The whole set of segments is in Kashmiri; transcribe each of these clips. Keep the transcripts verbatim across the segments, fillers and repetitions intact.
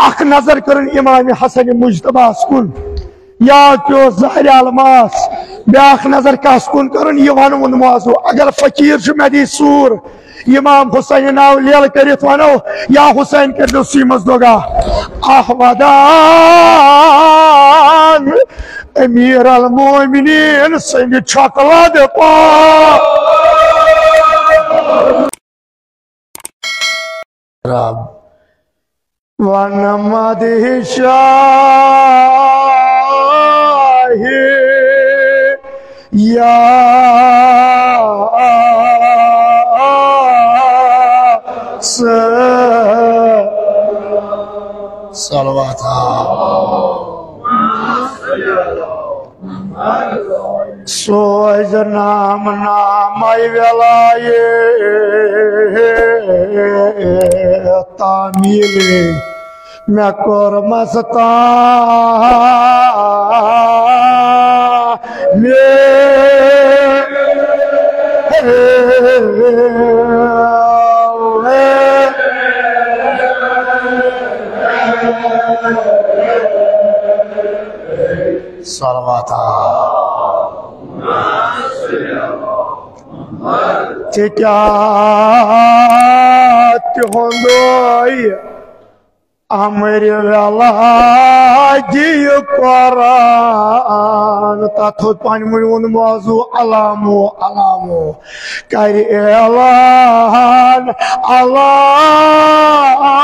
اکھ نظر کٔرٕن امام حسن مجتبیٰ ہس کُن، یاد پیوس زہرِ الماس، بیاکھ نظر کس کُن کٔرٕن، یہِ ونوُن موضوع۔ اگر فقیٖر چھُ، مےٚ دی سوٗر، امام حسین ناو لیل کٔرِتھ ونو، یا حسین کٔرۍزیو سیٖمس دۄگا۔ آہ ودان امیر المومنین سٕنٛدِ چھۄکہٕ لدِ پا۔ رب ون مدح شاہ یا س-، صلوات۔ سوز نام نامے ولایت تعمیل مےٚ کوٚر مستان۔ صلوات۔ تِکیٛازِ تِہُنٛدُے امر ویلا دِیہِ قرآن۔ تتھ ہوت پانہٕ ؤنۍ ووٚن موضوع علامو، علامو۔ کرِ اعلان علامو۔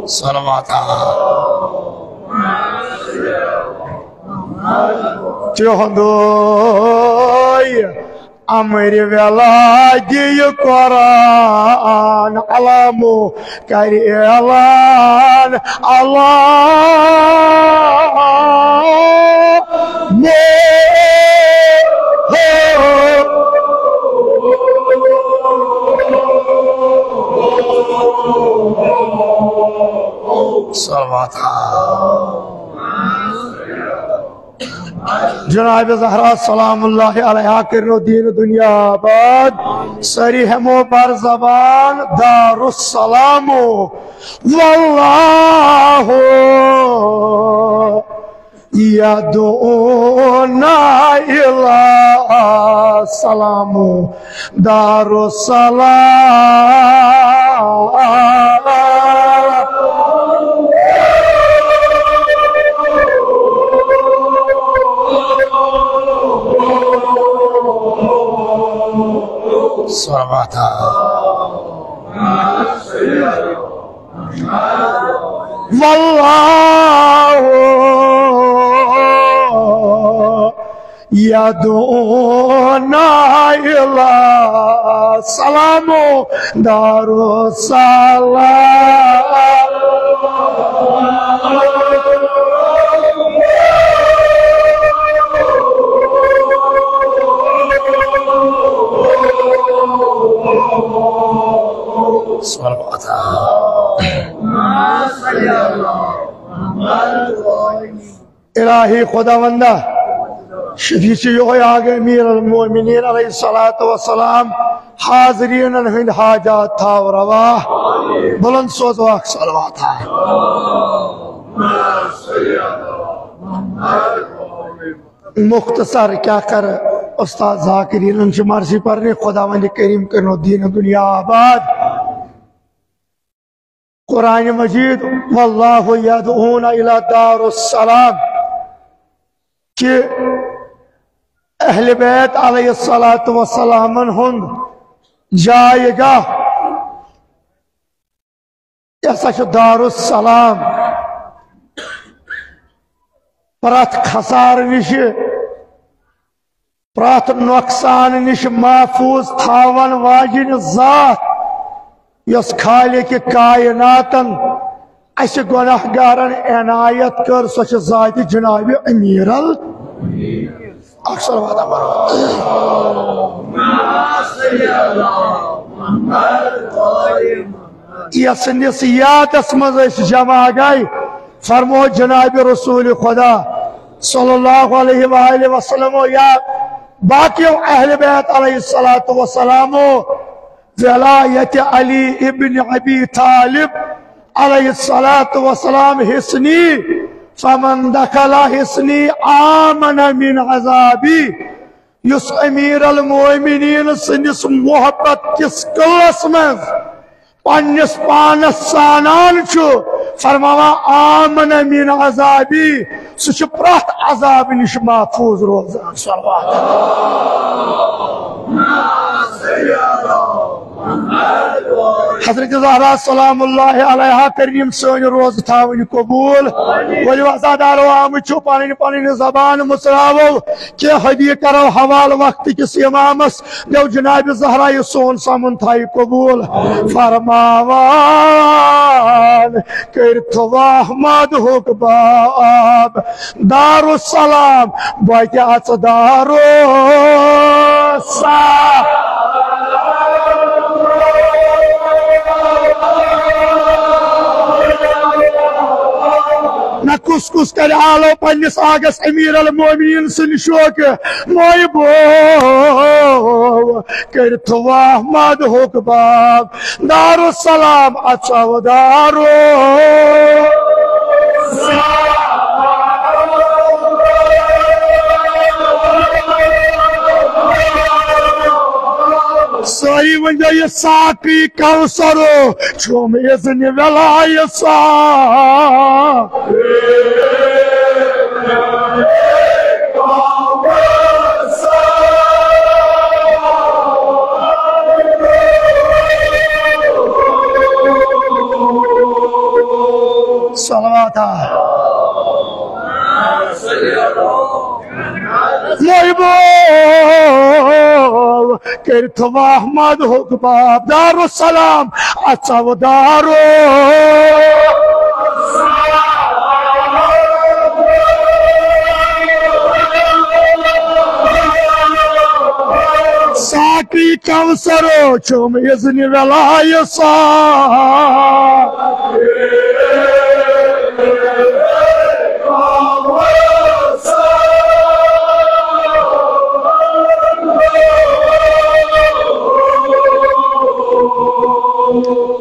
صلوات۔ تِہُنٛدُے امر ویلا دِیہِ قرآن علامو۔ کرِ اعلان علامو۔ صلوات۔ جناب زہرا سلام اللہ علیہا کرنو دین دنیا آباد۔ سٲری ہٮ۪مو بر زبان دارالسلام۔ واللہ یدعونا الی السلام۔ دارالسلام۔ صلوات۔ واللہ یدعونا الی السلام۔ دارالسلام۔ صلوات۔ الہی خداوندا، شفیع چھُ یِہوٚے اکھ امیر المومنین علیہ الصلوۃ والسلام، حاضریٖنن ہٕنٛدۍ حاجات تھاو روا۔ بلند سوزو اکھ صلوات۔ مختصر کیٛاہ کرٕ، استاد ذاکرینن چھِ مرضی پرنہِ، خداوند کریم کرنو دین دنیا آباد۔ قرآن مجید واللہ یدعونا الی دار السلام کہ اہل بیت علیہ الصلوۃ والسلامن ہُنٛد جایگاہ، یہِ ہسا چھُ دار السلام۔ پرٛٮ۪تھ خسارٕ نِشہِ، پرٛٮ۪تھ نۄقصان نِش محفوظ تھاون واجِنۍ ذات، یۄس خالق کائناتن اسہِ گۄناہ گارن عنایت کٔر، سۄ چھِ ذاتِ جناب امیر ال-، اکھ صلوات پرو۔ یسٕنٛدِس یادس منٛز أسۍ جمع گٔے، فرمو جناب رسول خدا صلی اللہ علیہ وآلہ وسلم یا باقیو اہل بیت علیہ الصلوۃ والسلام، ولایت علی ابن ابی طالب علیہ الصلوۃ والسلام حصنی، فمن دخل حصنی آمن من عذابی۔ یُس امیر المومنین سٕنٛدِس محبت کِس قلعس منٛز پننِس پانس سانان چھُ، فرماوان، آمن من عذابی، سُہ چھُ پرٛٮ۪تھ عذاب نِش محفوظ روزان۔ صلوات۔ حضرت زہرا سلام اللہ علیہا کٔرِن یِم سٲنۍ روزٕ تھاوٕنۍ قبول۔ ؤلِو عزادارو، آمٕتۍ چھِو، پنٕنۍ پنٕنۍ زبان مُژراوو۔ کینٛہہ ہدیہِ کرو حوالہٕ وقت کِس امامس، دیو جناب زہرا یہِ سون سمُن تھایہِ قبول۔ فرماوان کٔرِتھ احمد حُکباب دارالسلام، بہٕ تہِ اژٕ دارالسلام۔ نہ کُس کُس کرِ آلو پننِس آگس امیر المومنین سٕنٛدِ شوقہٕ محبو۔ کٔرِتھ احمد حُکباب دارالسلام اژو دارو۔ سٲری ؤنۍزیو یہِ ساقی کوثرو چھُم اذنِ ولایت سا۔ صلوات۔ محبو کٔرِتھ احمد حُکباب دارالسلام اژو دارو۔ ساقی کوثرو چھُم اذنِ ولایت سا۔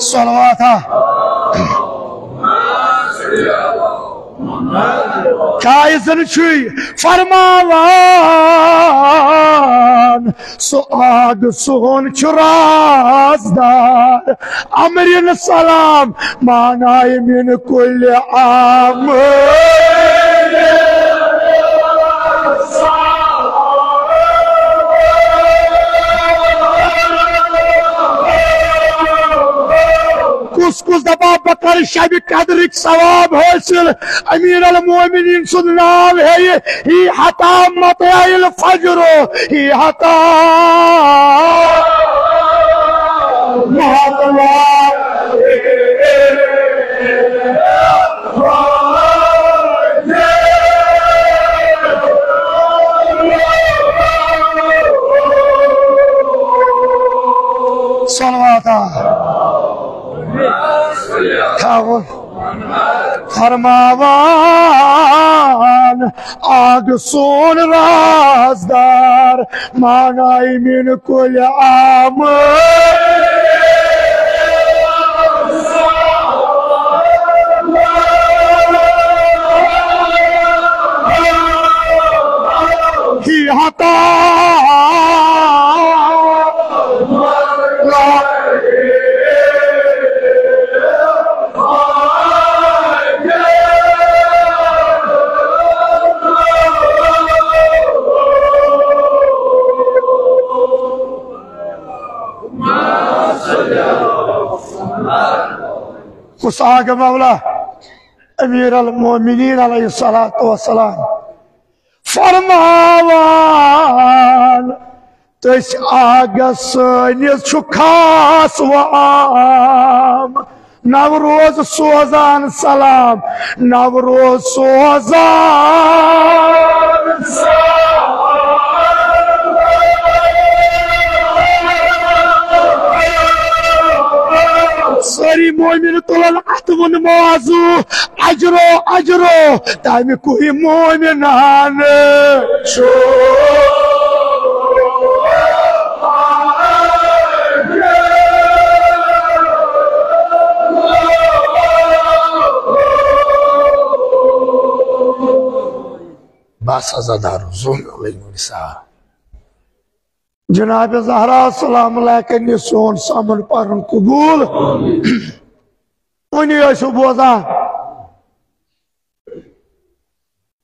صلوات۔ کیٛازِ زن چھُے فرماوان سُہ آگ سون چھُ رازدار۔ امرِ سلام معنی من کل عام۔ کُس کُس دپان بہٕ کرٕ شبِ قدرٕکۍ ثواب حٲصِل؟ امیر المومنین سُنٛد ناو ہیٚیہِ ہی حتی مطلع الفجر، ہی حتی مطلع۔ صلوات۔ تھاوُن۔ فرماوان آگ سون رازدار، معنی من کل عام۔ ہی حتی کُس آگ مولا امیر المومنین علیہ الصلوۃ والسلام فرماوان، تٔسۍ آگس سٲنِس چھُ خاص و عام۔ نوروز سوزان سلام، نوروز سوزان سلام۔ سٲری مومن تُلن اتھ ووٚن معاذو، اجرو اجرو تمہِ کُے مومنان چھُ۔ بس حضرت دارالظہور علیہ السلام۔ جناب زہرا سلام اللہ کرنی سون سامن پرن قبول۔ وۄنۍ ٲسِو بوزان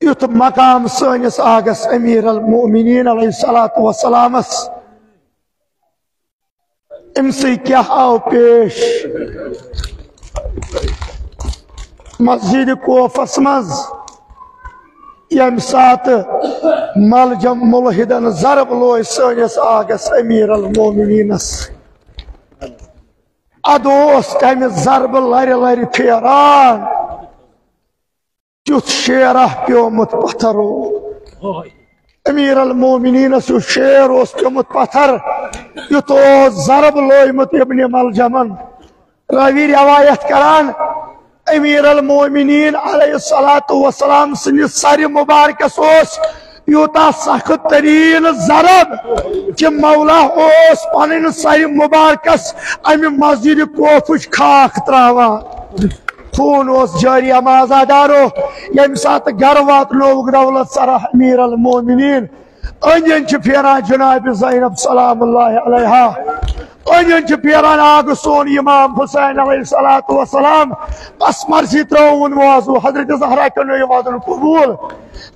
یُتھ مقام سٲنِس آغس امیر المومنین علیہ الصلوۃ والسلامس، أمۍ سٕے کیٛاہ آو پیش؟ مسجد کوفس منٛز ییٚمہِ ساتہٕ ملجم ملحدن ضرب لوے سٲنِس آغس امیر المومنینس، ادٕ اوس تمہِ ضربہٕ لرِ لرِ پھیران۔ تیُتھ شیرا پیومُت پتھر اوس۔ امیر المومنینس یُس شیر اوس پیومُت پتھر، یُتھ اوس ضرب لویمُت ابن ملجمن۔ راوی روایت کران، امیر المومنین علیہ الصلوۃ والسلام سٕنٛدِ سرِ مبارکس اوس یوٗتاہ سخت تریٖن ضرب کہِ مولا اوس پنٕنۍ سرِ مبارکس امہِ مسجد کوفٕچ خاک تراوان۔ خوٗن اوس جٲری۔ عزادارو، ییٚمہِ ساتہٕ گرٕ واتنووُکھ دولت سرا امیر المومنین، أنٛدۍ أنٛدۍ چھِ پھیران جناب زینب سلام اللہ علیہا، أنٛدۍ أنٛدۍ چھِ پھیران آگہٕ سون امام حسین علیہ الصلوۃ والسلام۔ بس مرضی ترٲوُن وازو، حضرت زہرا کٔرِو یہِ وعدُن قبول۔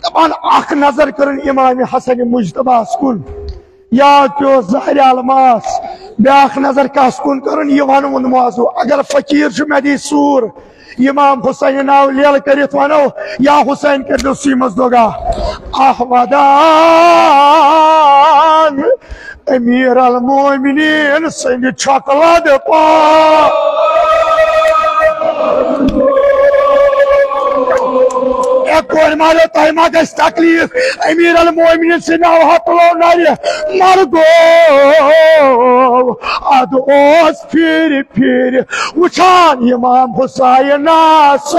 دپان اکھ نظر کٔرٕن امام حسن مجتبیٰ ہس کُن، یا پیوس زہرِ الماس، بیاکھ نظر کس کُن کٔرٕن، یہِ ونوُن وازو۔ اگر فقیر چھُ مےٚ دی سوٗر، امام حسین ناو لیل کٔرِتھ ونو، یا حسین کٔرۍزیو سیٖمس دۄگا۔ آہ ودان امیر المومنین سٕنٛدِ چھۄکہٕ لد پا۔ اے کورِ مالیو، تۄہہِ ما گژھِ تکلیف؟ امیر المومنین سٕنٛدِ ناو ہتلو نرِ مرگو۔ ادٕ اوس پھیرِ پھیرِ وٕچھان امام حسینس۔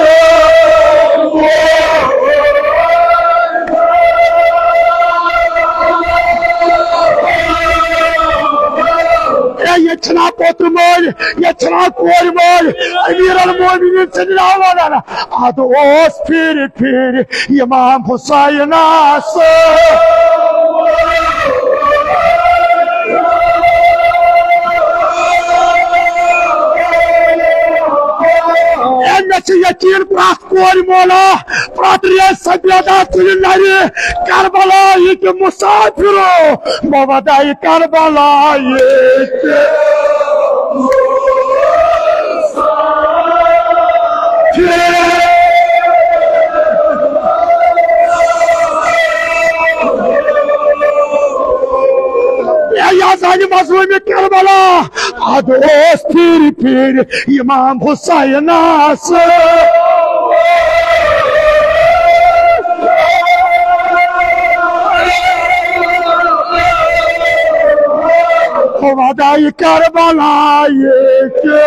اے، ییٚتہِ چھِنہ پوٚتُر مٲلۍ، ییٚتہِ چھِنہ کورِ مٲلۍ، امیر المومنین سٕنٛدِ ناو ونان۔ ادٕ اوس پھیرِ پھیرِ امام حسینس۔ اے، مےٚ چھُ یقیٖن پرٛٮ۪تھ کورِ مولا، پرٛٮ۪تھ ریٚتۍ سفیدہ تُلہِ نرِ کربلا یہِ تہِ مسافرو، بہٕ وداے کربلا یہِ تہِ۔ اے یزانِ مظلوٗمِ کربلا، ادٕ اوس پھیرِ پھیرِ امام حسینس۔ وداے کربلا یہِ تہِ۔